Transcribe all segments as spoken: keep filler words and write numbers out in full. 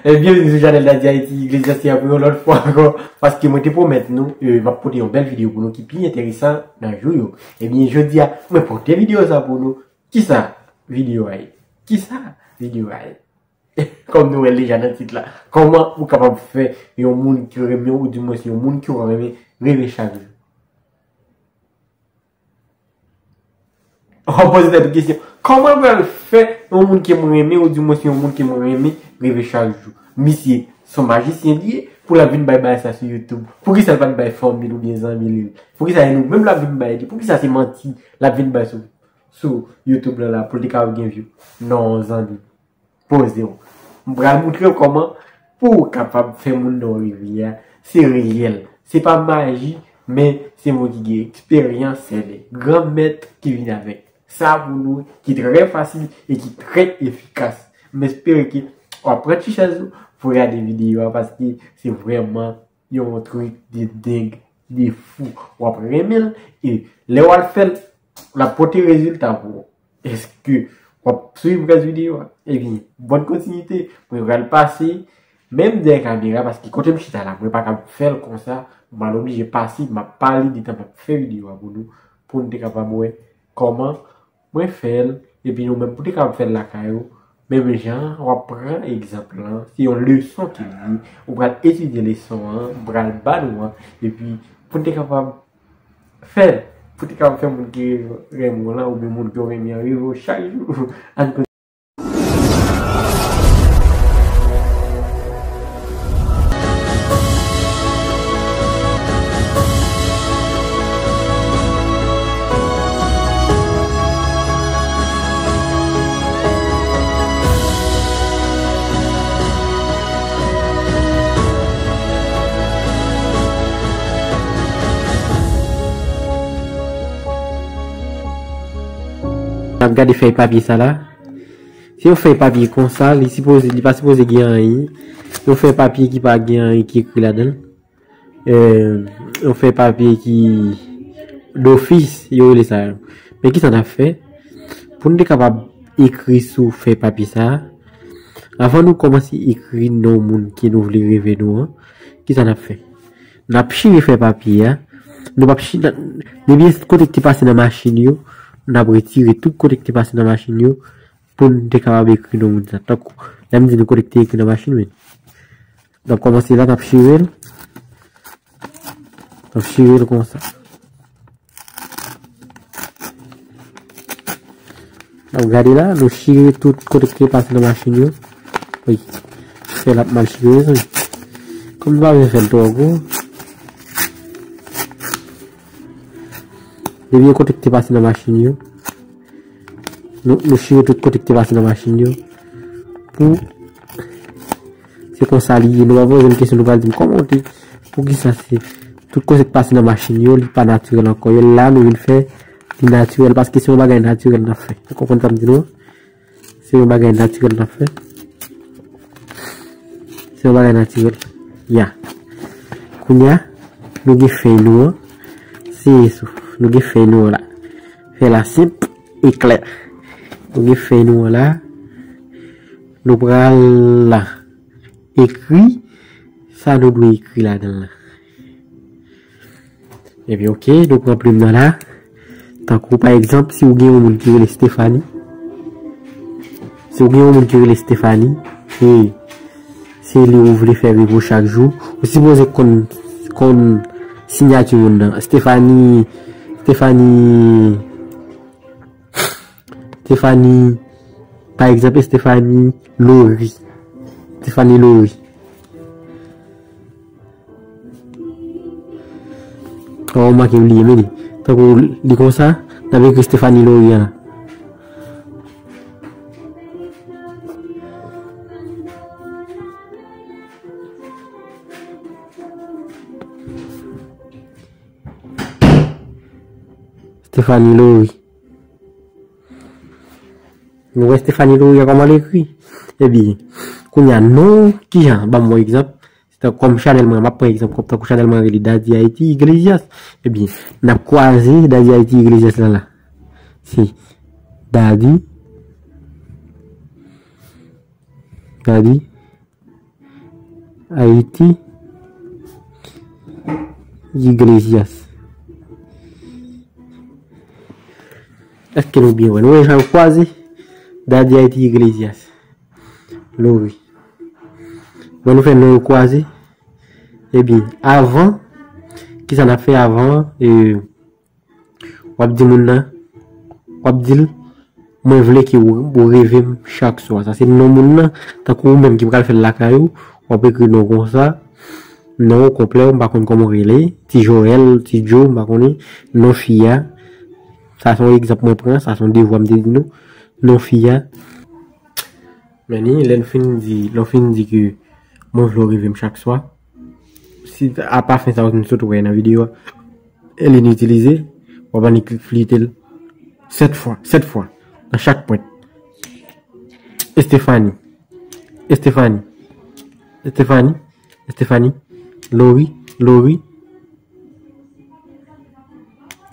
E byenvini sou chanèl Daddy Haïti Iglesias pou yon lòt fwa ankò, paske mwen te pwomèt nou, e, m ap pote yon bèl videyo pou nou ki pi enteresan nan jou yo. Ebyen, jodi a, mwen pote videyo sa pou nou. Kisa videyo a ye? Kisa videyo a ye? Kòm nou wè l deja nan tit la, kòman ou kapab fè yon moun ki renmen w, oudimwens yon moun ki w renmen, reve chak jou? W ap poze tèt ou kesyon, kòman m pral fè yon moun ke m renmen, oudimwens yon moun ke m renmen, reve chak jou? Misye, se yon majisyen li ye, pou l ap vin bay bagay sa sou YouTube. Poukisa l pa t bay fanmi l oubyen zanmi li l? Poukisa se nou menm l ap vin bay li? Poukisa se manti l ap vin bay sou, sou YouTube la, la, pou l te kapab gen view? Non, zanmi. Poze w. M pral montre w kòman pou w kapab fè moun nan w reve a. Se reyèl. Se pa maji, men se moun ki gen eksperyans, se de gran mèt ki vin avèk sa pou nou, ki trè fasil e ki trè efikas. M espere ke w ap pran ti chèz ou pou w gade videyo a, paske se vrèman yon trik de deng, de fou. W ap renmen l, e lè w al fè l, l ap pote rezilta pou ou. Èske w ap swiv rès videyo a? Ebyen, bòn kontinite. Mwen pral pase menm dèyè kamera, paske kote m chita la, mwen pa kab fè l konsa. M pral oblije pase, m ap pale de tan m ap fè videyo a pou nou, pou n te kapab wè kòman mwen fè l, epi nou menm pou te kapab fè l lakay ou, menm jan w ap pran egzanp lan, se yon leson ke l ye, ou pral etidye leson an, m pral ba nou an, epi pou n te kapab fè l, pou te kapab fè moun ki renmen w lan, oubyen moun ke w renmen an, reve w chak jou. Ann N ap gade fèy papye sa la. Se yon fèy papye konsa, li sipoze, li pa sipoze gen anyen. Yon fèy papye ki pa gen anyen ki ekri ladan l. Eh, yon fèy papye ki dofis, yo rele sa. Men kisa n ap fè? Pou n te kapab ekri sou fèy papye sa a, avan nou kòmanse ekri non moun ke nou vle reve nou an, kisa n ap fè? N ap chire fèy papye a. Nou p ap chi-, n a, depi kote k te pase nan machin yo, n ap retire tout kote k te pase nan machin yo pou n te kapab ekri non moun sa. Tankou, lè m di nou kote k te ekri nan machin, men. N ap kòmanse la, n ap chire l. N ap chire l konsa. N ap gade la, nou chire tout kote ki te pase nan machin yo. Wi. Fè l ap mal chire, wi. Kòm nou pa vle fè l twò gwo. Depi kote ki te pase nan machin yo. Nou, nou chire tout kote ki te pase nan machin yo. Pou, se konsa li ye. Nou pa poze m kesyon, nou pa di m kòman w te, poukisa se tout kote ki pase nan machin yo, li pa natirèl ankò. Yo la, nou vin fè li natirèl, paske se yon bagay natirèl n ap fè. Ou konprann sa m di nou an? Se yon bagay natirèl n ap fè. Se yon bagay natirèl. Ya. Kounye a, nou gen fèy nou an. Se sou. Nou gen fèy nou an la. Fè la senp e klè. Nou gen fèy nou an la. Nou pral la. Ekri sa nou dwe ekri ladan l la. Ebyen, oke, nou pran plim nan la. Tankou, pa egzanp, si w gen yon moun ki rele Stephanie, si w gen yon moun ki rele Stephanie, e se li ou vle fè reve w chak jou, ou sipoze konn, konn siyati moun nan. Stephanie, Stephanie, Stephanie, pa egzanp, Stephanie Laurie. Stephanie Laurie. Ou manke bliye, men li. Tankou li konsa, n ap ekri Stephanie Laurie a la. Stephanie Laurie. Nou wè Stephanie Laurie a kòman l ekri? Ebyen, kounye a, non, kijan? Ban m yon egzanp. Se tankou kòm chanèl mwen, m ap pran egzanp, kòm tankou chanèl mwen rele Daddy Haïti Iglesias. Ebyen, n ap kwaze Daddy Haïti Iglesias la la. Se Daddy Daddy Haiti Iglesias. Èske nou byen wè? Nou wè jan yo kwaze? Daddy Haiti Iglesias. Lori. Bon, nou fè non yo kwaze. Ebyen, avan, kisa n ap fè avan? E, w ap di moun nan, w ap di l, mwen vle ke w, w reve m chak swa. Sa se non moun nan, tankou ou menm ki pral fè l lakay ou, w ap ekri non konsa, non w konplè, m pa konn kòman w rele, Ti Joel, Ti Joe, m pa konnen, non fi a. Sa se yon egzanp mwen pran, sa se yon devwa m te di nou, non fi a. Men ni, lè n fin di, lè w fin di ke mwen vle w reve m chak swa, si apa fen sa w sot wè nan videyo a, e l initilize, w ap annik flite l sèt fwa, sèt fwa, nan chak pwent. Estefani, Estefani, Estefani, Estefani, Lori, Lori,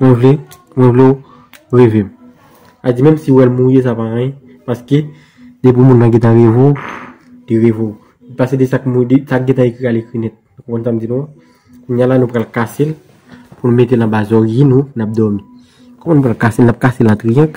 mwen vle, mwen vle w reve m. A di menm si w wè l mouye, sa pa anyen, paske depi moun nan gentan reve w, li reve w. Pase de sa k mou-, de sa k gentan ekri a l ekri nèt. Ou konprann sa m di nou an? Kounye a la, nou pral kase l pou n mete l anba zòrye nou, n ap dòmi. Kòman nou pral kase l? N ap kase l an triyang.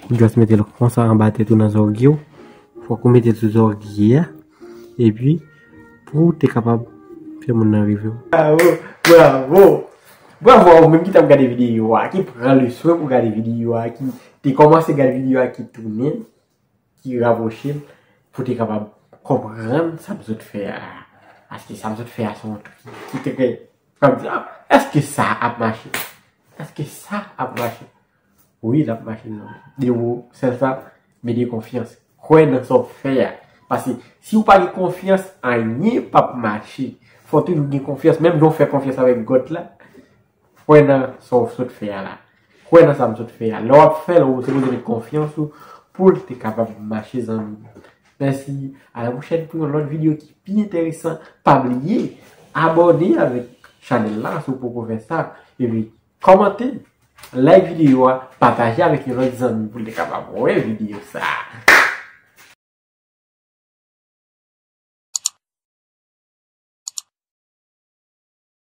Ou just mete l konsa anba tèt ou nan zòrye w. Fòk ou mete l sou zòrye a. Epi, pou w te kapab fè moun nan reve w. Bravo! Bravo! Bravo a ou menm ki t ap gade videyo a, ki pran le swen pou gade videyo a, ki te kòmanse gade videyo a, ki tounen, ki rapwoche l, pou te kapab konprann sa m sot fè a. Paske sa m sot fè a se yon trik ki trè, w ap di, "Ah, èske sa ap mache? Èske sa ap mache?" Wi, l ap mache non. De ou, sèl sa, mete konfyans. Kwè nan sa w fè a. Paske si w pa gen konfyans, anyen p ap mache. Fò toujou gen konfyans. Menm jan w fè konfyans avèk gòt la, kwè nan sa w sot fè a la. Kwè nan sa m sot fè a. Lè w ap fè l, ou sipoze met konfyans ou pou l te kapab mache, zanmi. Mèsi. A la pwochèn pou yon lòt videyo ki pi enteresan. Pa bliye abòne avèk chanèl la si w poko fè sa. Epi kòmante, like videyo a, pataje avèk yon lòt zanmi pou l te kapab wè videyo sa.